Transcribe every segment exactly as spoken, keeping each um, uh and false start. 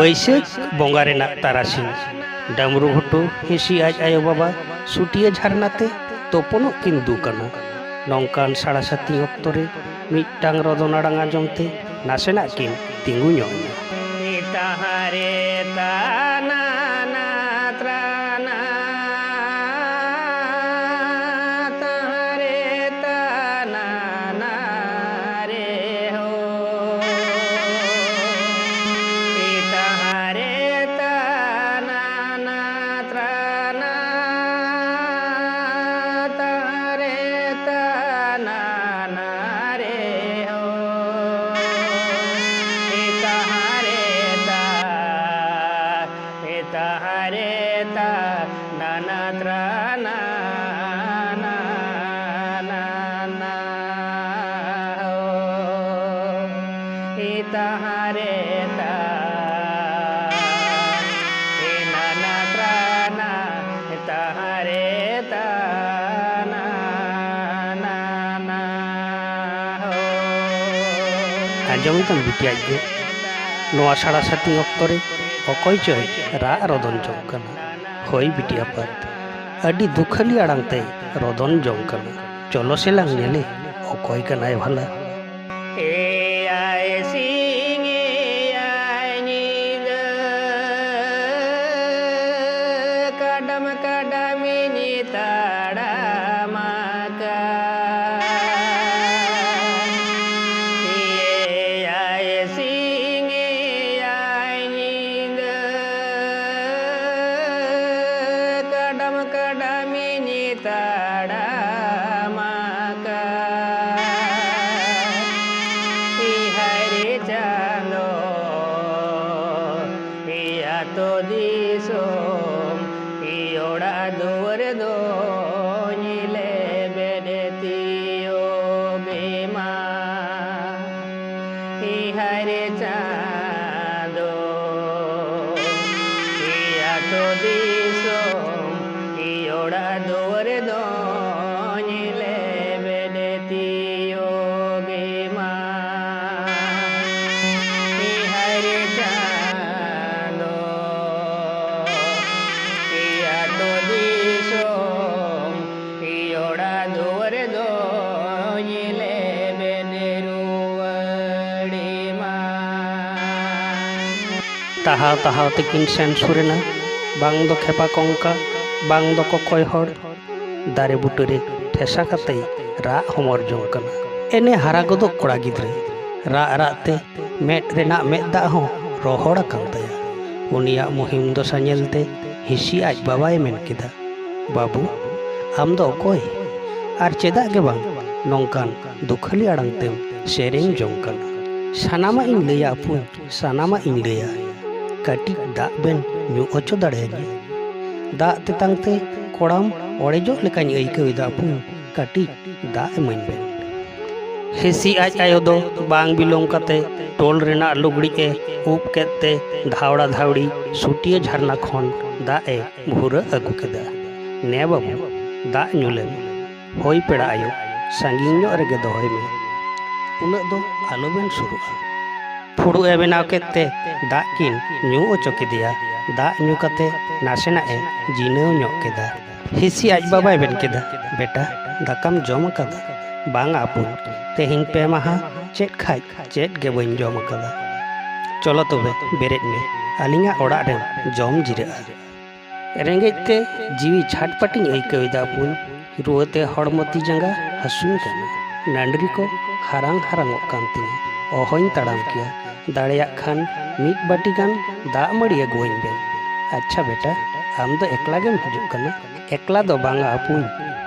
ᱵᱟᱹᱭᱥᱟᱹᱠᱷ ᱵᱚᱸᱜᱟ ᱨᱮᱱᱟᱜ ᱛᱟᱨᱟᱥᱤᱧ, ᱰᱟᱢᱨᱩ ᱜᱷᱩᱴᱩ ᱦᱤᱸᱥᱤ ᱟᱡ ᱟᱭᱳ ᱵᱟᱵᱟ ᱥᱩᱴᱤᱭᱟᱹ ᱡᱷᱟᱨᱱᱟ ᱛᱮ ᱛᱚᱯᱚᱱᱚᱜ ᱠᱤᱱ ᱫᱩᱠ ᱟᱱᱟ᱾ ᱱᱚᱝᱠᱟᱱ ᱥᱟᱲᱟ ᱥᱟᱹᱛᱤ ᱚᱠᱛᱚ ᱨᱮ ᱢᱤᱫᱴᱟᱝ ᱨᱚᱫᱚᱱ ᱟᱲᱟᱝ ᱟᱸᱡᱚᱢ ᱛᱮ ᱱᱟᱥᱮᱱᱟᱜ ᱠᱤᱱ ᱛᱤᱸᱜᱩ ᱧᱚᱜ ᱮᱱᱟ᱾ ᱛᱟᱦᱟᱨᱮ ᱛᱟᱱᱟ ᱛᱨᱟᱱᱟ, ᱛᱟᱦᱟᱨᱮ ᱛᱟᱱᱟ ᱨᱮ ᱦᱳ, ᱛᱟᱦᱟᱨᱮ ᱛᱟᱱᱟ ᱛᱨᱟᱱᱟ, ᱛᱟᱦᱟᱨᱮ ᱛᱟᱱᱟ ᱨᱮ ᱦᱳ, ᱛᱟᱦᱟᱨᱮ ᱛᱟ, ᱛᱟᱦᱟᱨᱮ ᱛᱟ ᱱᱟᱱᱟ ᱛᱨᱟᱱᱟ ᱱᱟᱱᱟ ᱦᱳ, ᱛᱟᱦᱟᱨᱮ ᱛᱟ ᱱᱟᱱᱟ ᱛᱨᱟᱱᱟ, ᱛᱟᱦᱟᱨᱮ ᱛᱟᱱᱟ ᱱᱟᱱᱟ ᱦᱳ᱾ ᱟᱸᱡᱚᱢ ᱮᱫᱟᱢ ᱵᱤᱴᱤ ᱟᱡ ᱜᱚ? ᱱᱚᱣᱟ ᱥᱟᱲᱟ ᱥᱟᱹᱛᱤ ᱚᱠᱛᱚ ᱨᱮ ᱚᱠᱚᱭ ᱪᱚᱭ ᱨᱟᱜ ᱨᱚᱫᱚᱱ ᱡᱚᱝ ᱠᱟᱱᱟ᱾ ᱦᱳᱭ ᱵᱤᱴᱤ ᱟᱯᱟᱛ, ᱟᱹᱰᱤ ᱫᱩᱠᱷᱟᱹᱞᱤ ᱟᱲᱟᱝ ᱛᱮ ᱨᱚᱫᱚᱱ ᱡᱚᱝ ᱠᱟᱱᱟ᱾ ᱪᱚᱞᱚ ᱥᱮᱞᱟᱝ ᱧᱮᱞᱮ, ᱚᱠᱚᱭ ᱠᱟᱱᱟᱭ ᱵᱷᱟᱞᱟ? ᱮᱭᱟᱭ ᱥᱤᱧ ᱮᱭᱟᱭ ᱧᱤᱫᱟᱹ, ᱠᱟᱰᱟᱢ ᱠᱟᱰᱟᱢᱤᱧ ᱛᱟᱲᱟᱢ ᱟᱠᱟᱫ᱾ ᱮᱭᱟᱭ ᱥᱤᱧ ᱮᱭᱟᱭ ᱧᱤᱫᱟᱹ, ᱠᱟᱰᱟᱢ ᱠᱟᱰᱟᱢᱤᱧ ᱛᱟᱲᱟᱢ ᱟᱠᱟᱫ᱾ ᱴᱟᱦᱟᱣ ᱴᱟᱦᱟᱣ ᱛᱮᱠᱤᱱ ᱥᱮᱱ ᱥᱩᱨ ᱮᱱᱟ᱾ ᱵᱟᱝ ᱫᱚ ᱠᱷᱮᱯᱟ ᱠᱚᱝᱠᱟ, ᱵᱟᱝ ᱫᱚ ᱠᱚᱠᱚᱭ ᱦᱚᱲ᱾ ᱫᱟᱨᱮ ᱵᱩᱴᱟᱹᱨᱮ ᱴᱷᱮᱥᱟ ᱠᱟᱛᱮᱭ ᱨᱟᱜ ᱦᱚᱢᱚᱨ ᱡᱚᱝ ᱠᱟᱱᱟ᱾ ᱮᱱᱮ ᱦᱟᱨᱟ ᱜᱚᱫᱚᱜ ᱠᱚᱲᱟ ᱜᱤᱫᱽᱨᱟᱹ ᱨᱟᱜ ᱨᱟᱜ ᱛᱮ ᱢᱮᱫ ᱨᱮᱱᱟᱜ ᱢᱮᱫ ᱫᱟᱜ ᱦᱚᱸ ᱨᱚᱦᱚᱲ ᱟᱠᱟᱱ ᱛᱟᱭᱟ᱾ ᱩᱱᱤᱭᱟᱜ ᱢᱩᱦᱤᱢ ᱫᱚᱥᱟ ᱧᱮᱞᱛᱮ ᱦᱤᱸᱥᱤ ᱟᱡ ᱵᱟᱵᱟᱭ ᱢᱮᱱ ᱠᱮᱫᱟ, "ᱵᱟᱹᱵᱩ, ᱟᱢ ᱫᱚ ᱚᱠᱚᱭ? ᱟᱨ ᱪᱮᱫᱟᱜ ᱜᱮ ᱵᱟᱝ ᱱᱚᱝᱠᱟᱱ ᱫᱩᱠᱷᱟᱹᱞᱤ ᱟᱲᱟᱝ ᱛᱮᱢ ᱥᱮᱨᱮᱧ ᱡᱚᱝ ᱠᱟᱱᱟ?" "ᱥᱟᱱᱟᱢᱟᱜ ᱤᱧ ᱞᱟᱹᱭᱟ ᱟᱹᱯᱩᱧ, ᱥᱟᱱᱟᱢᱟᱜ ᱤᱧ ᱞᱟᱹᱭᱟ᱾ ᱠᱟᱹᱴᱤᱡ ᱫᱟᱜ ᱵᱮᱱ ᱧᱩ ᱦᱚᱪᱚ ᱫᱟᱲᱮᱭᱟᱹᱧᱟ?" "ᱫᱟᱜ ᱛᱮᱛᱟᱝ ᱛᱮ ᱠᱚᱲᱟᱢ ᱚᱲᱮᱡᱚᱜ ᱞᱮᱠᱟᱧ ᱟᱹᱭᱠᱟᱹᱣ ᱮᱫᱟ ᱟᱹᱯᱩᱧ, ᱠᱟᱹᱴᱤᱡ ᱫᱟᱜ ᱤᱢᱟᱹᱧ ᱵᱮᱱ᱾" ᱦᱤᱸᱥᱤ ᱟᱡ ᱟᱭᱳ ᱫᱚ ᱵᱟᱝ ᱵᱤᱞᱚᱢ ᱠᱟᱛᱮ ᱴᱳᱞ ᱨᱮᱱᱟᱜ ᱞᱩᱜᱽᱲᱤᱡ ᱮ ᱩᱵ ᱠᱮᱫ ᱛᱮ ᱫᱷᱟᱣᱲᱟ ᱫᱷᱟᱣᱲᱤ ᱥᱩᱴᱤᱭᱟᱹ ᱡᱷᱟᱨᱱᱟ ᱠᱷᱚᱱ ᱫᱟᱜ ᱮ ᱵᱷᱩᱨᱟᱹᱜ ᱟᱹᱜᱩ ᱠᱮᱫᱟ᱾ "ᱱᱮ ᱵᱟᱹᱵᱩ, ᱫᱟᱜ ᱧᱩ ᱞᱮᱢ᱾ ᱦᱳᱭ ᱯᱮᱲᱟ ᱟᱭᱳ, ᱥᱟᱺᱜᱤᱧ ᱧᱚᱜ ᱨᱮᱜᱮ ᱫᱚᱦᱚᱭ ᱢᱮ᱾ ᱩᱱᱟᱹᱜ ᱫᱚ ᱟᱞᱚᱵᱮᱱ ᱥᱩᱨᱩᱜᱼᱟ᱾" ᱯᱷᱩᱲᱩᱜ ᱮ ᱵᱮᱱᱟᱣ ᱠᱮᱫ ᱛᱮ ᱫᱟᱜ ᱠᱤᱱ ᱧᱩ ᱚᱪᱚ ᱠᱮᱫᱮᱭᱟ᱾ ᱫᱟᱜ ᱧᱩ ᱠᱟᱛᱮ ᱱᱟᱥᱮᱱᱟᱜ ᱮ ᱡᱤᱱᱟᱹᱣ ᱧᱚᱜ ᱠᱮᱫᱟ᱾ ᱦᱤᱸᱥᱤ ᱟᱡ ᱵᱟᱵᱟᱭ ᱢᱮᱱ ᱠᱮᱫᱟ, "ᱵᱮᱴᱟ, ᱫᱟᱠᱟᱢ ᱡᱚᱢ ᱟᱠᱟᱫᱟ?" "ᱵᱟᱝᱟ ᱟᱹᱯᱩᱧ, ᱛᱮᱦᱮᱧ ᱯᱮ ᱢᱟᱦᱟ ᱪᱮᱫ ᱠᱷᱟᱡ ᱪᱮᱫ ᱜᱮ ᱵᱟᱹᱧ ᱡᱚᱢ ᱟᱠᱟᱫᱟ᱾ ᱪᱚᱞᱚ ᱛᱚᱵᱮ ᱵᱮᱨᱮᱫ ᱢᱮ, ᱟᱹᱞᱤᱧᱟᱜ ᱚᱲᱟᱜ ᱨᱮᱢ ᱡᱚᱢ ᱡᱤᱨᱟᱹᱜᱼᱟ᱾ ᱨᱮᱸᱜᱮᱡ ᱛᱮ ᱡᱤᱣᱤ ᱪᱷᱟᱴᱯᱟᱴᱤᱧ ᱟᱹᱭᱠᱟᱹᱣ ᱮᱫᱟ ᱟᱹᱯᱩᱧ, ᱨᱩᱣᱟᱹᱛᱮ ᱦᱚᱲᱢᱚ ᱛᱤ ᱡᱟᱸᱜᱟ ᱦᱟᱹᱥᱩᱧ ᱠᱟᱱᱟ᱾ ᱱᱟᱹᱰᱨᱤ ᱠᱚ ᱦᱟᱨᱟᱝ ᱦᱟᱨᱟᱝᱚᱜ ᱠᱟᱱ ᱛᱤᱧᱟᱹ, ᱚᱦᱚᱧ ᱛᱟᱲᱟᱢ ᱠᱮᱭᱟ᱾ ᱫᱟᱲᱮᱭᱟᱜ ᱠᱷᱟᱱ ᱢᱤᱫ ᱵᱟᱹᱴᱤ ᱜᱟᱱ ᱫᱟᱜ ᱢᱟᱹᱲᱤ ᱟᱹᱜᱩᱣᱟᱹᱧ ᱵᱮᱱ᱾" "ᱟᱪᱪᱷᱟ ᱵᱮᱴᱟ, ᱟᱢ ᱫᱚ ᱮᱠᱞᱟ ᱜᱮᱢ ᱦᱤᱡᱩᱜ ᱠᱟᱱᱟ?" "ᱮᱠᱞᱟ ᱫᱚ ᱵᱟᱝᱟ ᱟᱹᱯᱩᱧ,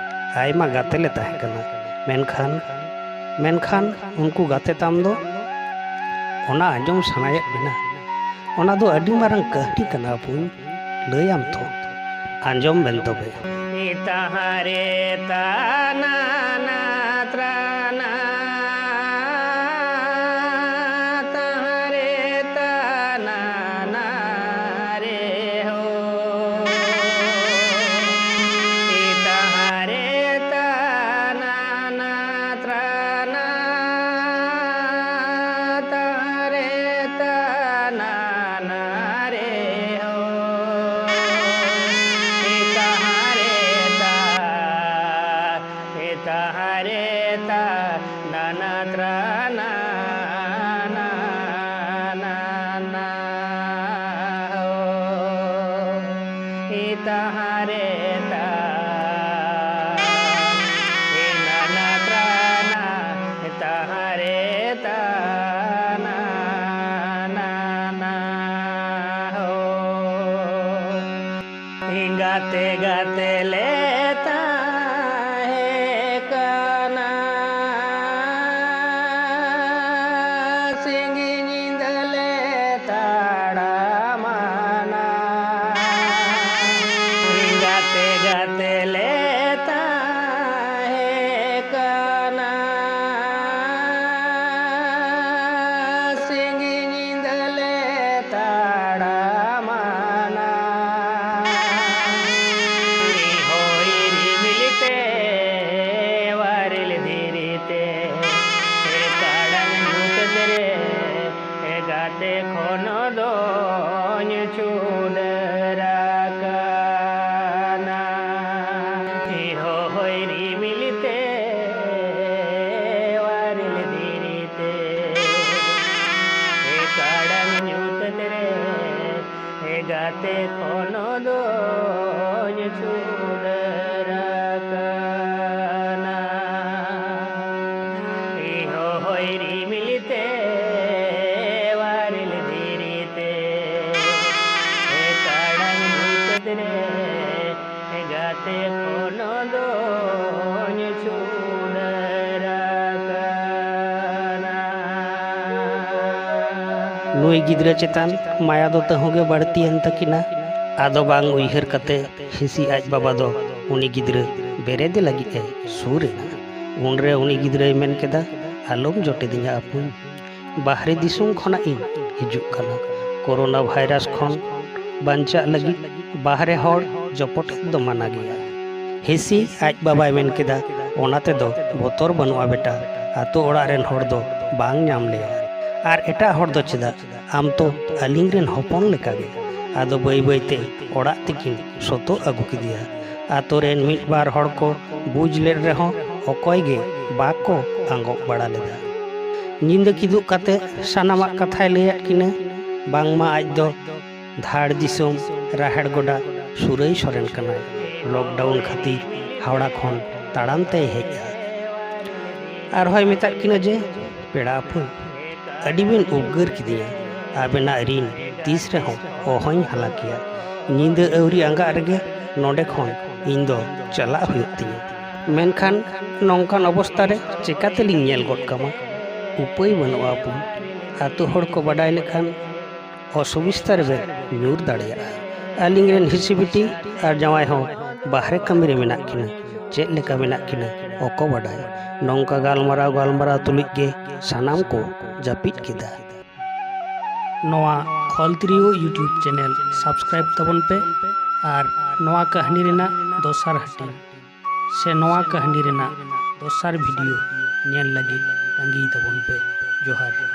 ᱟᱭᱢᱟ ᱜᱟᱛᱮ ᱞᱮ ᱛᱟᱦᱮᱸ ᱠᱟᱱᱟ, ᱢᱮᱱᱠᱷᱟᱱ, ᱢᱮᱱᱠᱷᱟᱱ ᱩᱱᱠᱩ ᱜᱟᱛᱮ ᱛᱟᱢ ᱫᱚ?" "ᱚᱱᱟ ᱟᱸᱡᱚᱢ ᱥᱟᱱᱟᱭᱮᱫ ᱵᱮᱱᱟ? ᱚᱱᱟ ᱫᱚ ᱟᱹᱰᱤ ᱢᱟᱨᱟᱝ ᱠᱟᱹᱦᱱᱤ ᱠᱟᱱᱟ ᱟᱹᱯᱩᱧ, ᱞᱟᱹᱭᱟᱢ ᱛᱚ, ᱟᱸᱡᱚᱢ ᱵᱮᱱ ᱛᱚᱵᱮ᱾ ᱤᱛᱟᱦᱟᱨᱮ ᱛᱟᱱᱟᱱᱟ ᱛᱨᱟᱱᱟ, ᱛᱟᱦᱟᱨᱮ ᱛᱟᱱᱟᱱᱟ ᱨᱮ ᱦᱳ᱾ ᱤᱛᱟᱦᱟᱨᱮ ᱛᱟᱱᱟᱱᱟ ᱛᱨᱟᱱᱟ, ᱛᱟᱦᱟᱨᱮ ᱛᱟᱱᱟᱱᱟ ᱨᱮ ᱦᱳ᱾ ᱤᱛᱟᱦᱟᱨᱮ ᱛᱟ, ᱤᱛᱟᱦᱟᱨᱮ ᱛᱟᱦᱟᱨᱮ ᱛᱟᱱᱟ ᱱᱟᱱᱟ ᱯᱨᱟᱱᱟ ᱛᱟᱦᱟᱨᱮ ᱛᱟᱱᱟ ᱱᱟᱱᱟ ᱦᱳ᱾ ᱜᱟᱛᱮ ᱜᱟᱛᱮ ᱞᱮ ᱛᱟᱦᱮᱸ ᱠᱟᱱᱟ, ᱥᱤᱧ ᱧᱤᱫᱟᱹ ᱞᱮ ᱛᱟᱲᱟᱢᱟᱱᱟ᱾ ᱜᱟᱛᱮ ᱜᱟᱛᱮ ᱞᱮ ᱛᱟᱦᱮᱸ ᱠᱟᱱᱟ, ᱥᱤᱧ ᱧᱤᱫᱟᱹ ᱞᱮ ᱛᱟᱲᱟᱢᱟᱱᱟ᱾ ᱦᱚᱭ ᱨᱤᱢᱤᱞ ᱛᱮ ᱟᱨᱮᱞ ᱫᱷᱤᱨᱤ ᱛᱮ ᱠᱟᱲᱟᱝ ᱧᱩᱛᱟᱹᱛ ᱨᱮ ᱜᱟᱛᱮ ᱠᱷᱚᱱ ᱫᱚᱧ ᱪᱷᱩᱰᱟᱹᱨ ᱟᱠᱟᱱᱟ᱾ ᱦᱚᱭ ᱨᱤᱢᱤᱞ ᱛᱮ ᱟᱨᱮᱞ ᱫᱷᱤᱨᱤ ᱛᱮ ᱠᱟᱲᱟᱝ ᱧᱩᱛᱟᱹᱛ ᱨᱮ ᱜᱟᱛᱮ ᱠᱷᱚᱱ ᱫᱚᱧ ᱪᱷᱩᱰᱟᱹᱨ ᱟᱠᱟᱱᱟ᱾ ᱦᱚᱭ ᱨᱤᱢᱤᱞ ᱛᱮ ᱟᱨᱮᱞ ᱫᱷᱤᱨᱤ ᱛᱮ ᱠᱟᱲᱟᱝ ᱧᱩᱛᱟᱹᱛ ᱨᱮ ᱜᱟᱛᱮ ᱠᱷᱚᱱ ᱫᱚᱧ ᱪᱷᱩᱰᱟᱹᱨ ᱟᱠᱟᱱᱟ᱾ ᱱᱩᱭ ᱜᱤᱫᱽᱨᱟᱹ ᱪᱮᱛᱟᱱ ᱢᱟᱭᱟ ᱫᱚ ᱛᱟᱹᱦᱩ ᱜᱮ ᱵᱟᱹᱲᱛᱤᱭᱮᱱ ᱛᱟᱹᱠᱤᱱᱟ᱾ ᱟᱫᱚ ᱵᱟᱝ ᱩᱭᱦᱟᱹᱨ ᱠᱟᱛᱮ ᱦᱤᱸᱥᱤ ᱟᱡ ᱵᱟᱵᱟ ᱫᱚ ᱩᱱᱤ ᱜᱤᱫᱽᱨᱟᱹ ᱵᱮᱨᱮᱫᱮ ᱞᱟᱹᱜᱤᱫ ᱮ ᱥᱩᱨ ᱮᱱᱟ᱾ ᱩᱱᱨᱮ ᱩᱱᱤ ᱜᱤᱫᱽᱨᱟᱹᱭ ᱢᱮᱱ ᱠᱮᱫᱟ, "ᱟᱞᱚᱢ ᱡᱚᱴᱮᱫᱤᱧᱟ ᱟᱹᱯᱩᱧ, ᱵᱟᱦᱨᱮ ᱫᱤᱥᱚᱢ ᱠᱷᱚᱱᱟᱜ ᱤᱧ ᱦᱤᱡᱩᱜ ᱠᱟᱱᱟ᱾ ᱠᱳᱨᱳᱱᱟ ᱵᱷᱟᱭᱨᱟᱥ ᱠᱷᱚᱱ ᱵᱟᱧᱪᱟᱜ ᱞᱟᱹᱜᱤᱫ ᱵᱟᱦᱨᱮ ᱦᱚᱲ ᱡᱚᱯᱚᱴᱮᱫ ᱫᱚ ᱢᱟᱱᱟ ᱜᱮᱭᱟ᱾" ᱦᱤᱸᱥᱤ ᱟᱡ ᱵᱟᱵᱟᱭ ᱢᱮᱱ ᱠᱮᱫᱟ, "ᱚᱱᱟ ᱛᱮᱫᱚ ᱵᱚᱛᱚᱨ ᱵᱟᱹᱱᱩᱜᱼᱟ ᱵᱮᱴᱟ, ᱟᱛᱳ ᱚᱲᱟᱜ ᱨᱮᱱ ᱦᱚᱲ ᱫᱚ ᱵᱟᱝ ᱧᱟᱢ ᱞᱮᱭᱟ, ᱟᱨ ᱮᱴᱟᱜ ᱦᱚᱲ ᱫᱚ ᱪᱮᱫᱟᱜ? ᱟᱢ ᱛᱚ ᱟᱹᱞᱤᱧ ᱨᱮᱱ ᱦᱚᱯᱚᱱ ᱞᱮᱠᱟᱜᱮ᱾" ᱟᱫᱚ ᱵᱟᱹᱭ ᱵᱟᱹᱭᱛᱮ ᱚᱲᱟᱜ ᱛᱮᱠᱤᱱ ᱥᱚᱛᱚᱜ ᱟᱹᱜᱩ ᱠᱮᱫᱮᱭᱟ᱾ ᱟᱛᱳ ᱨᱮᱱ ᱢᱤᱫ ᱵᱟᱨ ᱦᱚᱲ ᱠᱚ ᱵᱩᱡᱽ ᱞᱮᱫ ᱨᱮᱦᱚᱸ ᱚᱠᱚᱭ ᱜᱮ ᱵᱟᱠᱚ ᱟᱸᱜᱚᱵ ᱵᱟᱲᱟ ᱞᱮᱫᱟ᱾ ᱧᱤᱫᱟᱹ ᱠᱤᱫᱩᱜ ᱠᱟᱛᱮ ᱥᱟᱱᱟᱢᱟᱜ ᱠᱟᱛᱷᱟᱭ ᱞᱟᱹᱭᱟᱫ ᱠᱤᱱᱟᱹ᱾ ᱵᱟᱝᱢᱟ ᱟᱡ ᱫᱚ ᱫᱷᱟᱲ ᱫᱤᱥᱚᱢ ᱨᱟᱦᱮᱲ ᱜᱚᱰᱟ ᱥᱩᱨᱟᱹᱭ ᱥᱚᱨᱮᱱ ᱠᱟᱱᱟᱭ᱾ ᱞᱚᱠᱰᱟᱣᱩᱱ ᱠᱷᱟᱹᱛᱤᱨ ᱦᱟᱣᱲᱟ ᱠᱷᱚᱱ ᱛᱟᱲᱟᱢ ᱛᱮᱭ ᱦᱮᱡᱼᱟ᱾ ᱟᱨᱦᱚᱸᱭ ᱢᱮᱛᱟᱫ ᱠᱤᱱᱟ ᱡᱮ, "ᱯᱮᱲᱟ ᱟᱹᱯᱩ, ᱟᱹᱰᱤ ᱵᱮᱱ ᱩᱯᱠᱟᱹᱨ ᱠᱤᱫᱤᱧᱟ᱾ ᱟᱵᱮᱱᱟᱜ ᱨᱤᱱ ᱛᱤᱥ ᱨᱮᱦᱚᱸ ᱚᱦᱚᱧ ᱦᱟᱞᱟ ᱠᱮᱭᱟ᱾ ᱧᱤᱫᱟᱹ ᱟᱹᱣᱨᱤ ᱟᱸᱜᱟᱜ ᱨᱮᱜᱮ ᱱᱚᱰᱮ ᱠᱷᱚᱱ ᱤᱧ ᱫᱚ ᱪᱟᱞᱟᱜ ᱦᱩᱭᱩᱜ ᱛᱤᱧᱟᱹ᱾ ᱢᱮᱱᱠᱷᱟᱱ ᱱᱚᱝᱠᱟᱱ ᱚᱵᱚᱥᱛᱟ ᱨᱮ ᱪᱮᱠᱟᱛᱮᱞᱤᱧ ᱧᱮᱞ ᱜᱚᱫ ᱠᱟᱢᱟ? ᱩᱯᱟᱹᱭ ᱵᱟᱹᱱᱩᱜᱼᱟ ᱟᱹᱯᱩ᱾ ᱟᱹᱛᱩ ᱦᱚᱲ ᱠᱚ ᱵᱟᱰᱟᱭ ᱞᱮᱠᱷᱟᱱ ᱚᱥᱩᱵᱤᱥᱛᱟ ᱨᱮᱵᱮᱱ ᱧᱩᱨ ᱫᱟᱲᱮᱭᱟᱜᱼᱟ᱾ ᱟᱹᱞᱤᱧ ᱨᱮᱱ ᱦᱤᱥᱤ ᱵᱤᱴᱤ ᱟᱨ ᱡᱟᱶᱟᱭ ᱦᱚᱸ ᱵᱟᱦᱨᱮ ᱠᱟᱹᱢᱤ ᱨᱮ ᱢᱮᱱᱟᱜ ᱠᱤᱱᱟ᱾ ᱪᱮᱫ ᱞᱮᱠᱟ ᱢᱮᱱᱟᱜ ᱠᱤᱱᱟ ᱚᱠᱚ ᱵᱟᱰᱟᱭ?" ᱱᱚᱝᱠᱟ ᱜᱟᱞᱢᱟᱨᱟᱣ ᱜᱟᱞᱢᱟᱨᱟᱣ ᱛᱩᱞᱩᱡ ᱜᱮ ᱥᱟᱱᱟᱢ ᱠᱚ ᱡᱟᱹᱯᱤᱫ ᱠᱮᱫᱟ᱾ ᱱᱚᱣᱟ ᱠᱷᱚᱞ ᱛᱤᱨᱭᱳ YouTube ᱪᱮᱱᱮᱞ ᱥᱟᱵᱥᱠᱨᱟᱭᱤᱵ ᱛᱟᱵᱚᱱ ᱯᱮ ᱟᱨ ᱱᱚᱣᱟ ᱠᱟᱹᱦᱱᱤ ᱨᱮᱱᱟᱜ ᱫᱚᱥᱟᱨ ᱦᱟᱹᱴᱤᱧ ᱥᱮ ᱱᱚᱣᱟ ᱠᱟᱹᱦᱱᱤ ᱨᱮᱱᱟᱜ ᱫᱚᱥᱟᱨ ᱵᱷᱤᱰᱤᱭᱳ ᱧᱮᱞ ᱞᱟᱹᱜᱤᱫ ᱛᱟᱺᱜᱤᱭ ᱛᱟᱵᱚᱱ ᱯᱮ᱾ ᱡᱚᱦᱟᱨ᱾